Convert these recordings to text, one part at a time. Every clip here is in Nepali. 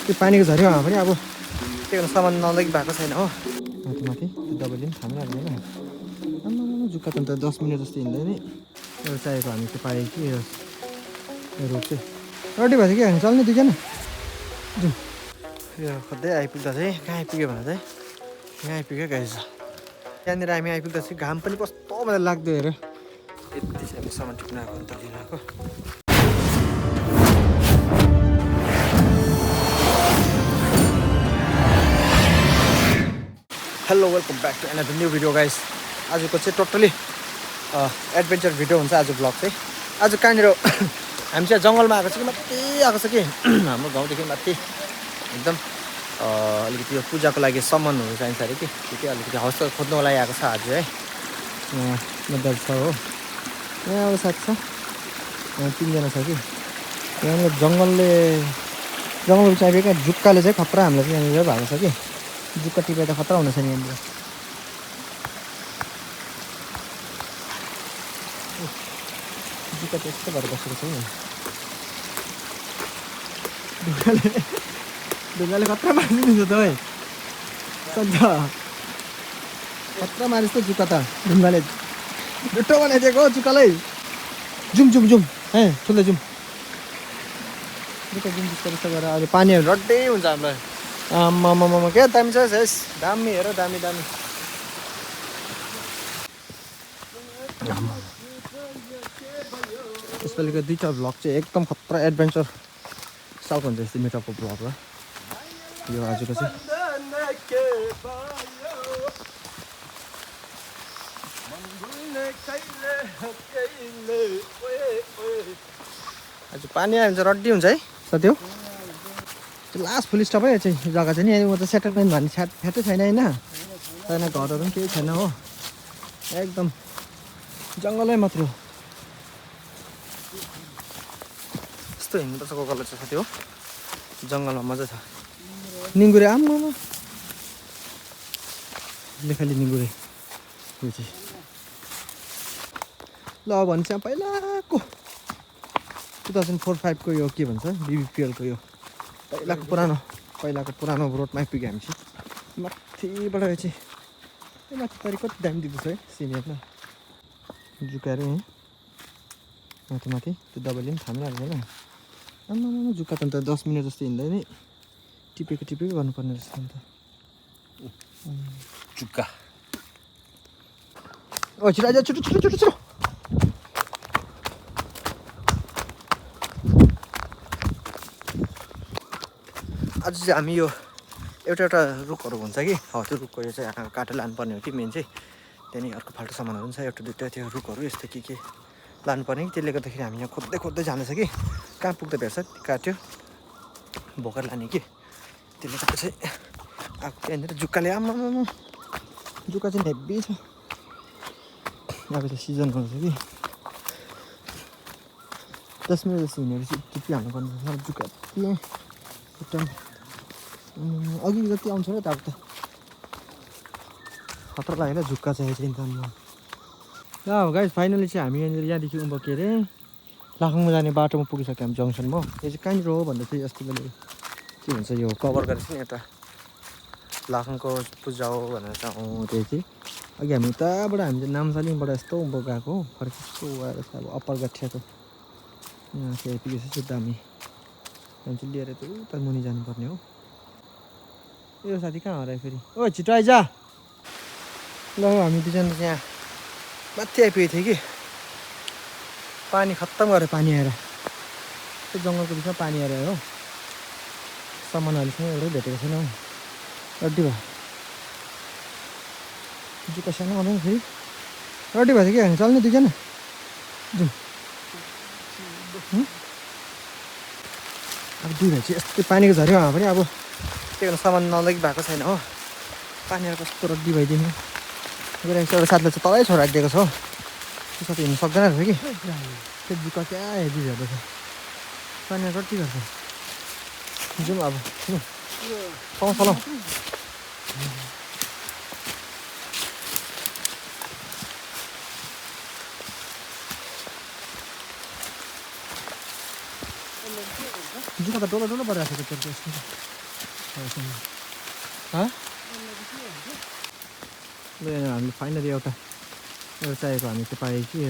त्यो पानीको झरीमा पनि अब त्यो सामान नलगी भएको छैन हो। माथि माथि त्यो दबाईले पनि थामिरहेको छैन। आम्मामा जुत्ता त 10 मिनट जस्तो हिँड्दै नै एउटा चाहिएको हामी चाहिँ पायो कि यो रोड चाहिँ रेडी भएछ कि हामी चल्ने दुईजना जाउँ। यो खोज्दै आइपुग्दा चाहिँ कहाँ आइपुग्यो भने चाहिँ यहाँ आइपुग्यो गाइस। त्यहाँनिर हामी आइपुग्दा चाहिँ घाम पनि कस्तो मजा लाग्दो हेर। यति चाहिँ हामी सामान टिप्न आएको अन्त लिन आएको। Hello welcome back to another new video guys. आजको चाहिँ टोटली एडभेन्चर भिडियो हुन्छ आज ब्लग चाहिँ। आज कहाँनिर हामी चाहिँ जङ्गलमा आएको छ कि माथि आएको छ कि हाम्रो गाउँदेखि माथि एकदम अलिकति यो पूजाको लागि सामानहरू चाहिन्छ अरे कि के अलिकति हाउस खोज्नुको लागि आएको छ आज है। यहाँ मद्दत छ हो, यहाँ अब साथ छ, यहाँ 3जना छ कि। यहाँनिर जङ्गलको चाहिएको क्या जुक्काले चाहिँ खतरा हामीलाई चाहिँ यहाँनिर भएको छ कि। जुक्का टिपेर त खतरा हुनेछ नि यहाँनिर। जुक्का त यस्तो भएर बसेको छ नि ढुङ्गाले खतरा मारिदिन्छ त है सन्त। खतरा मारिस् त जुक्का त ढुङ्गाले। डुट्टो बनाइदिएको हो जुक्कालाई। जुम हे ठुलो जुम जुक्का जुम त्यस्तो गरेर अहिले पानीहरू रड्डै हुन्छ हामीलाई। आम्मामामा क्या दामी छ यस, दामी हेर दामी दामी। यसपालिको दुईवटा भ्लग चाहिँ एकदम खतरा एडभेन्चर स्टार्ट हुन्छ यस्तो मिटअपको भ्लग हो यो आजको चाहिँ। आज पानी आयो भने चाहिँ रड्डी हुन्छ है साथी हो। लास्ट फुल स्टप है चाहिँ जग्गा चाहिँ नि। म त सेटलमेन्ट भन्ने फ्याटै छैन होइन, छैन घरहरू पनि केही छैन हो, एकदम जङ्गलै मात्र हो। यस्तो हिँड्नुपर्छ कोही बेला चाहिँ साथी हो, जङ्गलमा मजा छ। निङ्गुरे आम्मामा लेखाली निङ्गुरे यो चाहिँ ल भने चाहिँ पहिलाको 2004-05 को यो के भन्छ BBPL को यो पहिलाको पुरानो रोडमा आइपुग्यो हामी चाहिँ। माथिबाट चाहिँ त्यो माथि पारि कति दामी दिँदैछ है सिनियरमा जुकाएर यहीँ माथि माथि त्यो दबाईले पनि थामिरहेको छैन। आम्मामा जुक्का त 10 मिनट जस्तो हिँड्दै नै टिपेको गर्नुपर्ने रहेछ अन्त जुक्का। ओ छिटो आइज, छिटो। आज चाहिँ हामी यो एउटा रुखहरू हुन्छ कि हो, त्यो रुखको यो चाहिँ काटेर लानुपर्ने हो कि मेन चाहिँ। त्यहाँदेखि अर्को फाल्टो सामानहरू पनि छ, एउटा दुइटा त्यो रुखहरू यस्तो के लानुपर्ने कि। त्यसले गर्दाखेरि हामी यहाँ खोज्दै जाँदैछ कि कहाँ पुग्दा भेट्छ काट्यो भोकर लाने कि। त्यसले गर्दा चाहिँ आएको त्यहाँनिर जुक्काले आम्मामा जुक्का चाहिँ हेभी छ। अब चाहिँ सिजन हुन्छ कि 10 मिनट जस्तो हिँडेर टिपिहाल्नुपर्ने रहेछ जुक्का। त्यहाँ एकदम अघि जति आउँछ र अब त खतरा लाग्यो जुक्का चाहिँ एकदम। ल गाइस फाइनली चाहिँ हामी यहाँदेखि के अरे लाखुङमा जाने बाटोमा पुगिसक्यो हामी जङ्सनमा। यो चाहिँ कहाँनिर हो भन्दा चाहिँ अस्ति मैले के भन्छ यो कभर गरेको छु नि यता लाखुङको पूजा हो भनेर चाहिँ। त्यही चाहिँ अघि हामी उताबाट हामी चाहिँ नामसालिङबाट यस्तो उँभो गएको हो, फर्क यस्तो आएर चाहिँ अब अप्पर गठियाको यहाँ चाहिँ आइपुगेपछि चाहिँ हामी चाहिँ लिएर चाहिँ उता मुनि जानुपर्ने हो। यो साथी कहाँ हरायो फेरि? ओ छिटो आइज ल। हामी दुईजना चाहिँ यहाँ माथि आइपुगेको थिएँ कि पानी खत्तम गरेर पानी आएर त्यो जङ्गलको बिचमा पानी आएर हो। सामान अहिलेसम्म एउटै भेटेको छैन हो, रड्डी भयो। जुत्ता सानो आउँदैन फेरि रड्डी भएछ कि हामी चल्ने दुईजना जाउँ। अब दुई भाइ चाहिँ यस्तो पानीको झरीमा पनि अब त्यो सामान नलगी भएको छैन हो। पानीहरू कस्तो रड्डी भइदिनु गइरहेको छ। एउटा साथीले चाहिँ तलै छोडाइदिएको छ हो, त्यो साथी हिँड्नु सक्दैन रहेछ कि। त्यो जुक्का क्या हेभी हेर्दैछ, पानी रड्डी गर्छ। जाउँ अब चलाउँ। जुत्ता त डोलो परिरहेको छ त्यो। हामीले फाइनली एउटा चाहिएको हामी चाहिँ पायो कि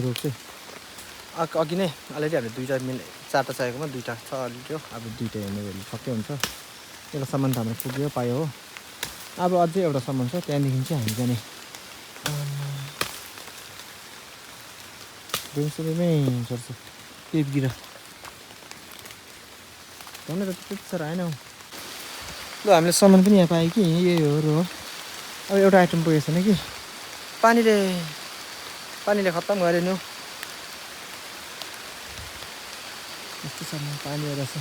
रोग चाहिँ अघि नै अलरेडी हामीले दुईवटा चारवटा चाहिएकोमा दुईवटा छ अलिक अब दुईवटा हेर्ने भने ठक्कै हुन्छ एउटा सामान त हाम्रो पुग्यो पायो हो अब अझै एउटा सामान छ त्यहाँदेखि चाहिँ हामी जाने दुईसौमै चल्छ पेपगिर झन् त त्यति साह्रो आएन हौ ल हामीले सामान पनि यहाँ पायो कि यही हो अब एउटा आइटम पुगेको छैन कि पानीले खत्तम गऱ्यो नि हौ यस्तो सामान पानी रहेछ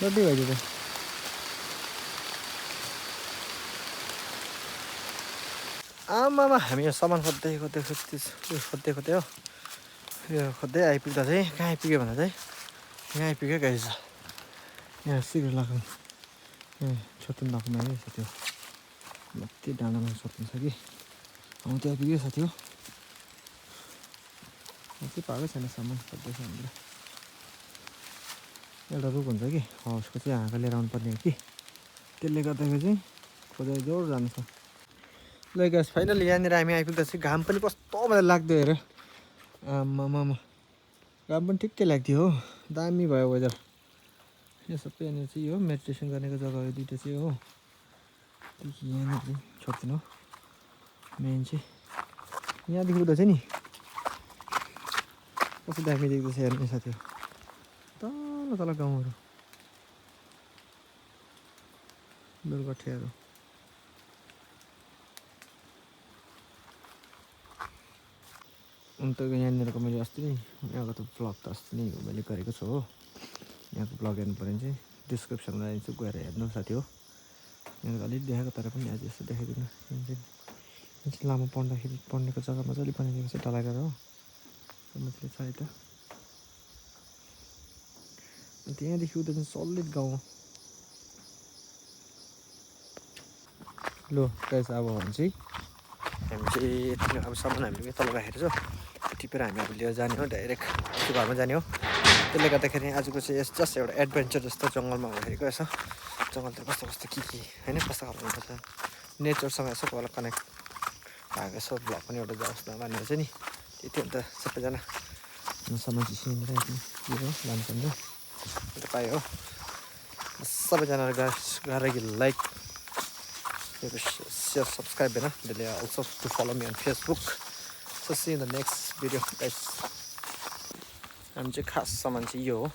बड्डी भइदियो त आमामा हामी यो सामान खोज्दै हो यो खोज्दै आइपुग्दा चाहिँ कहाँ आइपुग्यो भन्दा चाहिँ यहाँ आइपुग्यो गाइस यहाँ सिग्रेट लगाउनु यहाँ छोटो लगाउनु आइरहेछ त्यो माथि डाँडामा सोध्नु छ कि त्यो आइपुग्यो साथी हो चाहिँ पाएकै छैन सामान खोज्दैछ हामीले एउटा रुख हुन्छ कि उसको चाहिँ हाँगा लिएर आउनु पर्ने हो कि त्यसले गर्दाखेरि चाहिँ खोजाइ जोड जान्छ ल गाइस फाइनली यहाँनिर हामी आइपुग्दा चाहिँ घाम पनि कस्तो मजा लाग्दो हेर आमामा घाम पनि ठिक्कै लाग्थ्यो हो दामी भयो वेदर यो सबै यहाँनिर चाहिँ यो मेडिटेसन गर्नेको जग्गा हो दुइटा चाहिँ हो यहाँनिर चाहिँ छोड्दिनु मेन चाहिँ यहाँदेखि उता चाहिँ नि कस्तो दामी देख्दैछ हेर्ने साथी तल तल गाउँहरू दुर्गठियाहरू अन्त यहाँनिरको मैले अस्ति नै यहाँको त भ्लग त अस्ति नै मैले गरेको छु हो यहाँको भ्लग हेर्नु पऱ्यो भने चाहिँ डिस्क्रिप्सनमा चाहिँ गएर हेर्नु साथी हो यहाँको अलिक देखाएको तर पनि आज यस्तो देखाइदिनु यहाँ चाहिँ लामो पढ्नेको जग्गा मजाले बनाइदिएको छ ढलाएर हो मजाले छ यता अन्त यहाँदेखि उता चाहिँ सलिड गाउँ लो गाइस अब भने चाहिँ हामी चाहिँ यति अब सामान हामीले तल राखेको छ टिपेर हामी अब लिएर जाने हो डाइरेक्ट त्यो घरमा जाने हो त्यसले गर्दाखेरि आजको चाहिँ जस्ट एउटा एडभेन्चर जस्तो जङ्गलमा हेरेको यसो जङ्गलतिर कस्तो कस्तो के होइन कस्तो खालको हुन्छ नेचरसँग यसो पहिला कनेक्ट भएको यसो भ्लग पनि एउटा जाओस् न भनेर चाहिँ नि त्यति अन्त सबैजना सामान चाहिँ लानुपर्ने अन्त पायो हो सबैजना गएर like share, subscribe, and also to follow me on Facebook. So see you in the next video, guys. I'm just खास सामान चाहिँ यो हो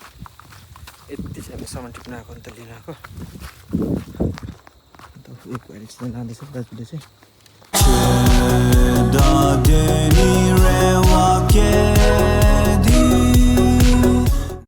यति चाहिँ हामी सामान टिप्न आएको अन्त लिएर आएको अन्त एक भएर चाहिँ लाँदैछ दाजुले चाहिँ